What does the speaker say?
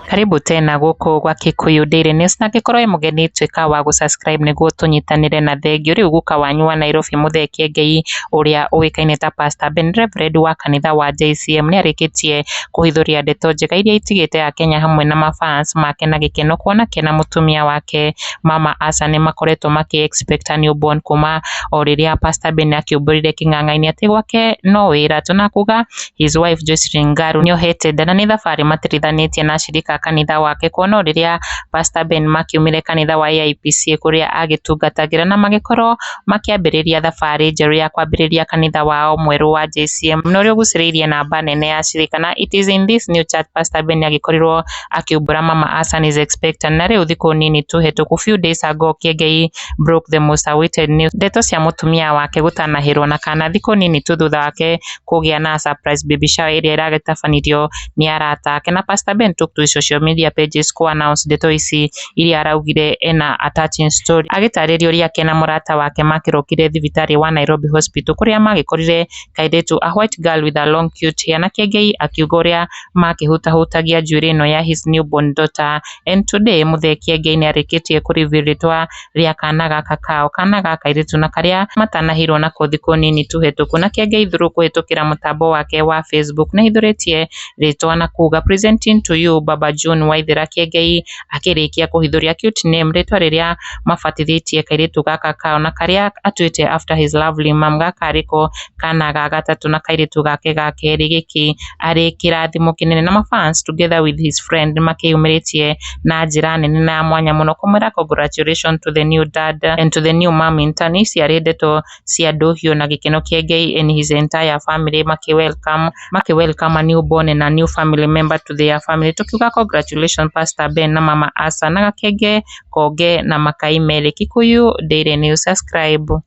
Karibu tena gũkũ gwa Kikuyu Daily News, na angĩkorwo wĩ mũgeni tuĩka wa gũ subscribe nĩguo tũnyitanĩre na thengio. Rĩu guka wanyu wa Nairobi Mũthee Kĩengei ũrĩa ũĩkaine ta Pastor Ben Reverend wa kanitha wa JCM nĩ arĩkĩtie kũhithũria ndeto njega iria itigĩte akenya hamwe na mafans make na gĩkeno, kuona ke na mũtumia wake Mama Asa nĩ makoretwo makĩ expect a newborn kuma o rĩrĩa Pastor Ben akĩumbũrire kĩng'ang'a-inĩ atĩ gwake no wĩra tu, na kuga his wife Joycelyn Ngaru nĩohete nda, na nĩ thabarĩ matirithanĩtie na ashirika a kanitha wake, kuona o rĩrĩa Pastor Ben makiumire kanitha wa AIPCA kũrĩa agĩtungatagĩra, na magĩkorwo makĩambĩrĩria thabarĩ njerũ ya kwambĩrĩria kanitha wao mwerũ wa JCM, na ũrĩa ũgucĩrĩirie namba nene ya ashirika. Na it is in this new church Pastor Ben agĩkorirwo akiumbũra Mama Asa is expectant, na rĩu thikũ nini tu hetũku, few days ago, Kĩengei broke the most awaited news, ndeto cia mũtumia wake gũtanahĩrwo na kana thikũ nini tu thutha wake kũgĩa na surprise baby shower ĩrĩa ĩragĩtabanirio nĩ arata ake. Na Pastor Ben took to his social media pages ku announce ndeto ici iria araugire ena a touching story, agĩtarĩria ũrĩa ke na mũrata wake makĩrokire thibitarĩ wa Nairobi Hospital kũrĩa magĩkorire kairĩtu, a white girl with a long cute hair, na Kĩengei akiuga ũrĩa makĩhutahutagia njuĩrĩ ĩno ya his newborn daughter. And today Mũthee Kĩengei nĩ arĩkĩtie kũ reveal rĩtwa rĩa kana gaka kao, kana ga kairĩtu, na karĩa matanahĩirwo nako thikũ nini tu hetũku. Na Kĩengei through kũhĩtũkĩra mũtambo wake wa Facebook nĩ ahithũrĩtie rĩtwa na kuga, "Presenting to you Baba June Waithera." Kĩengei akĩrĩkia kũhithũria cute name, rĩtwa rĩrĩa mabatithĩtie kairĩtu gaka kao na karĩa atuĩte after his lovely mom. Gaka arĩko kana ga gatatũ na kairĩtu gake ga kerĩ, gĩkĩ arĩ kĩrathimo kĩnene, na mafans together with his friend makĩyumĩrĩtie na njĩra nene na ya mwanya mũno kũmwĩra congratulations to the new dad and to the new mom in town. Ici arĩ ndeto cia ndũhiũ na gĩkeno. Kĩengei and his entire family makĩ welcome a newborn and a new family member to their family. Tukiuga congratulations, Pastor Ben na Mama Asa, na gakenge konge na makai merĩ. Kikuyu Daily News, subscribe.